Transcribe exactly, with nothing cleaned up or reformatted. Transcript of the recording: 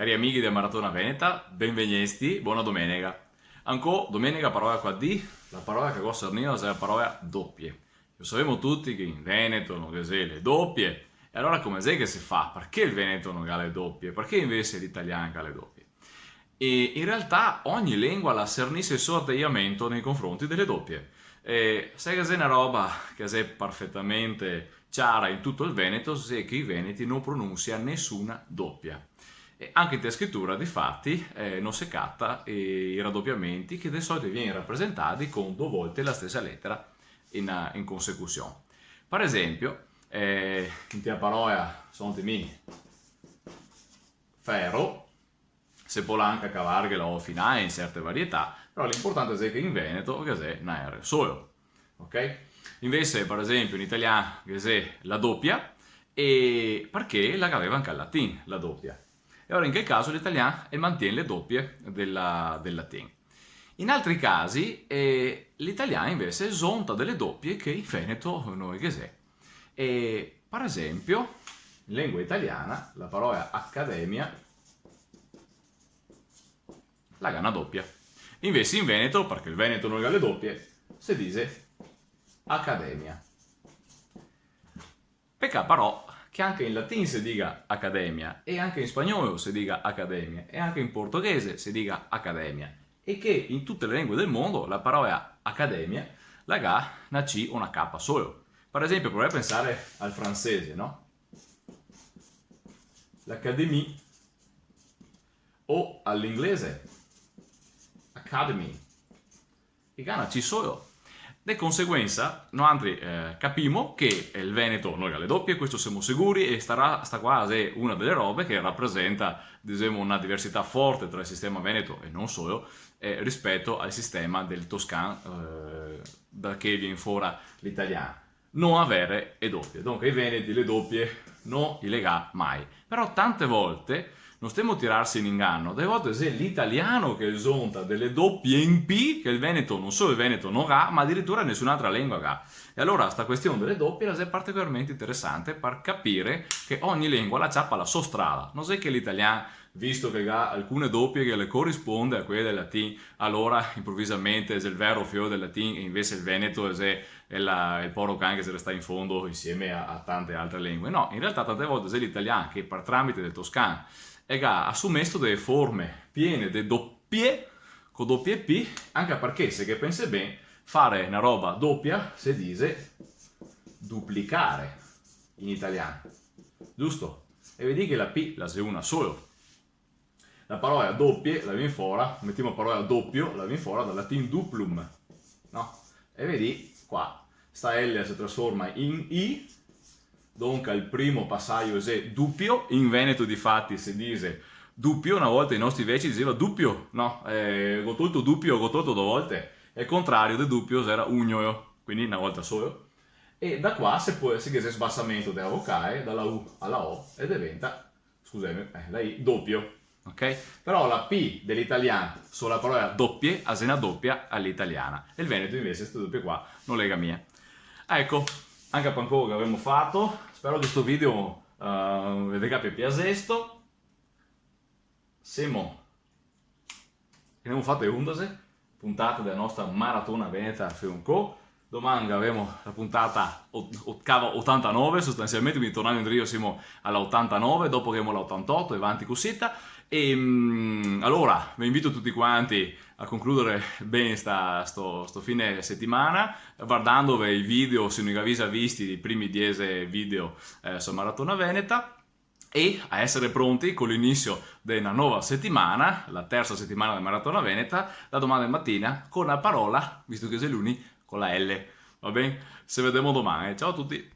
Cari amighi de Maratona Veneta, benvegnesti, bona domenega. Ancò domenega parola qua dì, la parola che go sernìo xe la parola dopie. Lo savemo tuti che in Veneto no ghe xe le dopie, e alora come xe che se fa? Parché el Veneto no ga le dopie? Parché invese l'italian ga le dopie? E in realtà ogni lengua la sernise el so ategiamento nei confronti dele dopie. E se ghe xe na roba che xe parfetamente ciara in tuto el Veneto, xe che i veneti no pronunsia nesuna dopia. E anca inte la scritura, difati, eh, no se cata, eh, i radopiamenti che de solito vien rapresentadi con do volte la stesa letera in, in consecusion. Par esenpio, eh, inte la parola, sonti mi, fero, se pol anca cavarghe la o finale in serte varietà, però l'inportante xe che in veneto ghe xe na R solo, ok? Invese, par esenpio, in italian ghe xe la dopia, e parché la gaveva anca el latin, la dopia. E alora in chel caso l'italian el mantien le dopie dela, del latin. In altri casi, eh, l'italian invese zonta dele dopie che in veneto no ghe xe. E, par esenpio, in lengua italiana, la parola academia la ga na dopia. Invese in veneto, parché el veneto no ga le dopie, se dixe academia. Pecà però che anca in latin se diga academia, e anca in spagnolo se diga academia, e anca in portoghese se diga academia, e che in tute le lengue del mondo la parola academia la ga na C o na K solo. Par esenpio, provè a pensare al francese, no? L'Académie, o a l'inglese, academy, che ga na C solo. De conseguensa, noantri, eh, capimo che el veneto no ga le dopie, questo semo seguri, e sta ra-, sta qua xe una dele robe che rapresenta, disemo, na diversità forte tra el sistema veneto, e no solo, eh, rispeto al sistema del toscan, eh, da che vien fora l'italian. No avere e dopie. Donca i veneti le dopie no i le ga mai. Però tante volte no stemo tirarse in ingano, dele volte xe l'italian che zonta dele dopie in pì, che el veneto, no solo el veneto no ga, ma adiritura nesun'altra lengua ga. E alora sta question dele dopie la xe particolarmente interesante par capire che ogni lengua la ciapa la so strada. No xe che l'italian, visto che ga alcune dopie che le corisponde a quele del latin, alora inprovisamente xe el vero fiol del latin, e invese el veneto xe el, el poro can che xe restà in fondo insieme a, a tante altre lengue. No, in realtà tante volte xe l'italian che par tramite del toscan el ga asumesto dele forme piene de dopie, co dopie P, anca parché, se ghe pensè ben, fare na roba dopia se dixe duplicare in italian, giusto? E vedì che la P la xe una solo. La parola dopie la vien fora, metemo parola dopio, la vien fora dal latin duplum, no? E vedì qua, sta L se trasforma in I, donca el primo pasajo xe dupio, in veneto difati se dixe dupio, na volta i nostri veci dixeva dupio, no? Eh, go tolto dupio, go tolto do volte, e el contrario de dupio xera ugnolo, quindi na volta solo. E da qua se pol, se ghe xe sbasamento dela vocale, dala U ala O, e deventa, scuseme, eh, la I, dopio, ok? Però la P de l'italian so la parola dopie, a xe na dopia a l'italiana. E el veneto invese ste dopie qua no le ga mia. Eco, anca par ancora che gavemo fato, spero che sto video, eh, ve gabia piasesto. Semo Gavemo fato e ondexe puntate dela nostra maratona veneta Feonco. Doman gavemo la puntata ot-, ot-, cava otantanove, sostansialmente, quindi tornando indrio semo ala otantanove, dopo gavemo la otantoto e vanti cusita. E, mm, alora, ve invito tuti quanti a concludere ben sta, sto, sto fine setimana, vardandove i video, se no i gavì za visti, i primi diese video, eh, su Maratona Veneta. E a esere pronti co l'inisio de na nova setimana, la tersa setimana de Maratona Veneta, da doman matina, co na parola, visto che xe luni, co la L. Va ben? Se vedemo doman, eh. Ciao a tuti!